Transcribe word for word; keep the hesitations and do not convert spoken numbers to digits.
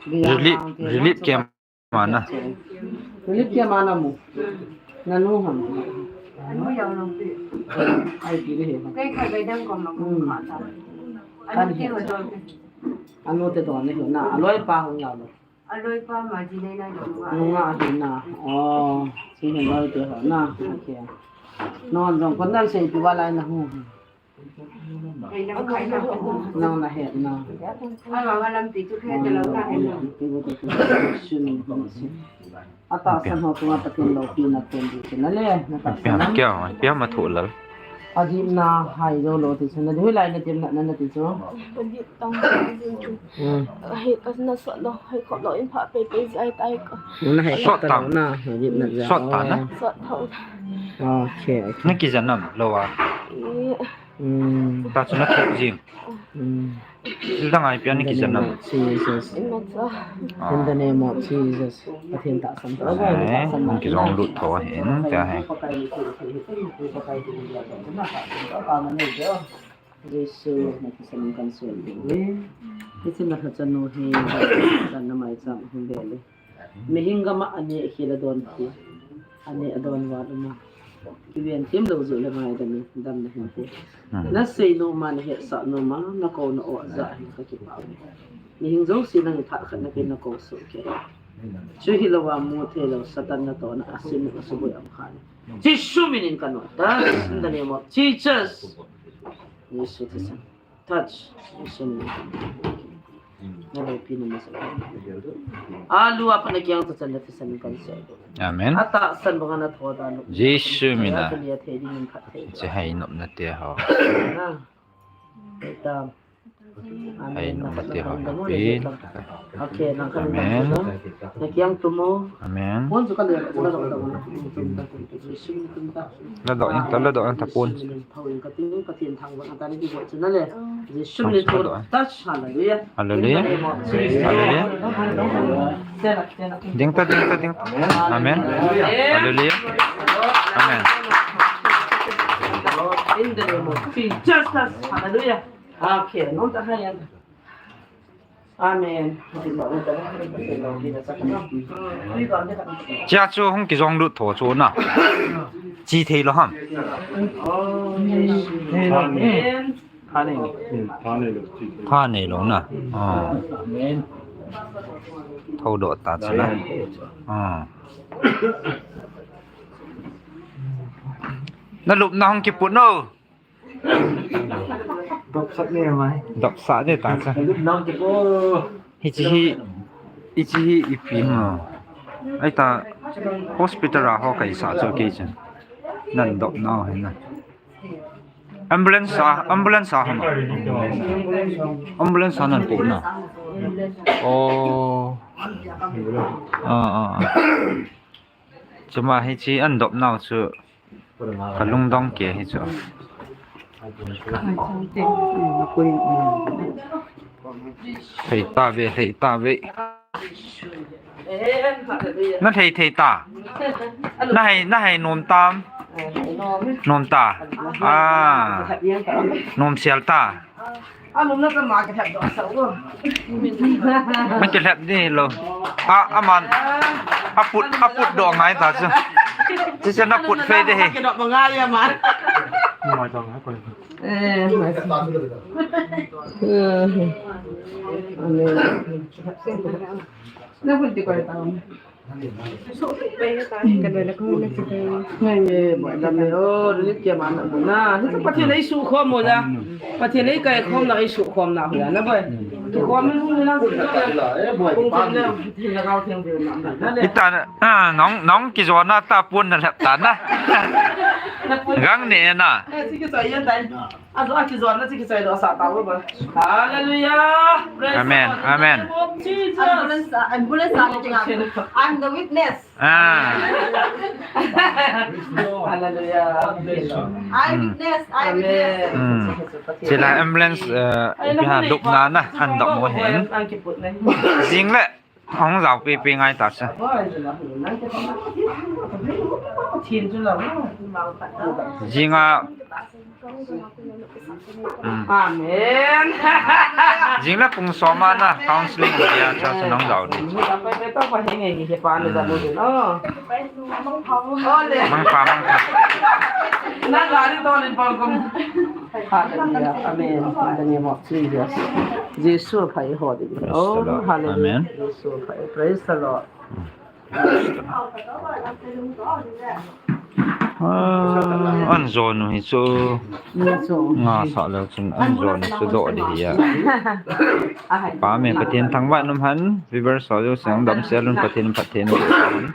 Relief, relief camp a na. Relief camp a na mu. Nanu ham. Ai ti le he. Anu te don na. Aloi pa hung ya lo. Aloi pa ma ji nei na lo. Nunga hi na. Oh, si hin loi te ho na. Okay. Non jong kon dan sei ti wa lai na hu. Nang na het na. Ata san ho tunga takin lo pi na ten di na le. Na ta san. Pia ma thu lal. Ajip na hai jo lo ti san na. Dui lai na tim na na ti chu. Ajip tang. Hmm. Hai ka na sot lo. Hai khop lo in pha pe pe jai tai ka. Na hai sot ta na. Ajip na ja. Sot ta na. Sot ta. Okay, okay. Na kijan nam lo wa. Hmm. Ta chu na thok jing. Hmm. Thil dang a ipi a na kijan nam. Jesus. In the name of Jesus. Pathen tahsan. Ai, hung kijong lut tho hin, tia hi. Jesu, na thisan kan soi ding. Hiche na lhachanu hi, na maicham hung ve le. Mihem gam a aneh khel a don khi. Aneh a don val uma. Kiven thim lou jeh le ngaidam in, damna hin pe. Hmm. Na sei nom a, na hetsah nom a, na kou na o jeh hin ka kipah uve. Mihem jouse nang thakhat na pe na kou soh kei. Chu hilou a mu thei lou, Satan natohna a sin a suboi a um kha le. Jesu min in ka nop. Touch in the name of Jesus. Jesu thisan. Touch. Jesu min in ka nop. Na lopi na masa. Alu apa na kiang tu chan na thisan kan sei. Amen. Ata san banga na thoda lo. Jesu min a. Ka lia thei ding in khat thei. Che hai nop na te ho. Na. Eta. Hai nop na te ho. Pin. Okay, nang kan. Amen. Na kiang tu mo. Amen. Pon su kan le. La do in, la do in ta pon. Hallelujah. Hallelujah. Hallelujah. Ding ta, ding ta, ding ta. Amen. Hallelujah. Amen. In the name of Jesus. Hallelujah. Okay, no ta hai. Amen. Chia chu hung kijong lut tho chu na. Chi thei lo ham. Amen. Tha nei lo na. Ah. Amen. Tho do ta chu na. Ah. Na lup na hung kiput no. Dopsah ne mai. Dopsah ne ta cha. Lup na hung kiput. Hichi hi, hichi hi ipi mo. Ai ta hospital a ho kai sa cho ke chen. Nan dop na ho na. Ambulance a, ambulance a hama. Ambulance a nan pu na. Oh. Ah, ah, ah. Chuma hichi an dop nau chu. Ka lungdong ke hi chu. Hei ta ve, hei ta ve. Na thei thei ta. Na hei, na hei nom tam. Nom ta. Ah. Nom sial ta. Na kilhep ni lo. A, aman. Aput, aput do ngai ta chu. Chu chu na put fe de he. Eh, amen. Na put de ko ta. Ngai, eh, boi dam le, oh, ni kia ma na bu na. Hichu Pathen ei sukhom mo la. Pathen ei kaikhomna, ei sukhomna hu la na boi. Kikhom min hu na. Kung tin na, tin na gao theng bu na. Ita, ah, nong, nong kijona ta pon na lhep ta na. Gang ne na. Eh, si ki sa yan dai. Ajo a kijona chu kichai doh sah tau ba. Hallelujah. Praise the Lord. Amen. In the name of Jesus. Ambulance, ah, ambulance, ah, I'm the witness. Ah. Hallelujah. Eyewitness, eyewitness. Hmm. Sila ambulance, eh, ipi ham, lupna na, an dok mo hen. Ding le. Hung jao pipi ngai ta se. Jinga. Hmm. Amen. Jing la pung som a na counseling dia cha se nong jao di. Mangpha, mangpha. Hallelujah. Amen. In the name of Jesus. Jesu pha i ho di. Praise the Lord. Hallelujah. Amen. Jesu pha i. Praise the Lord. Ah, an jonu hi chu. Nga sa leu chun an jonu chu doh di hi a. Pa me Pathen thangvah in um hen, viewers ho jouse damsel un Pathen phatthei in um hen.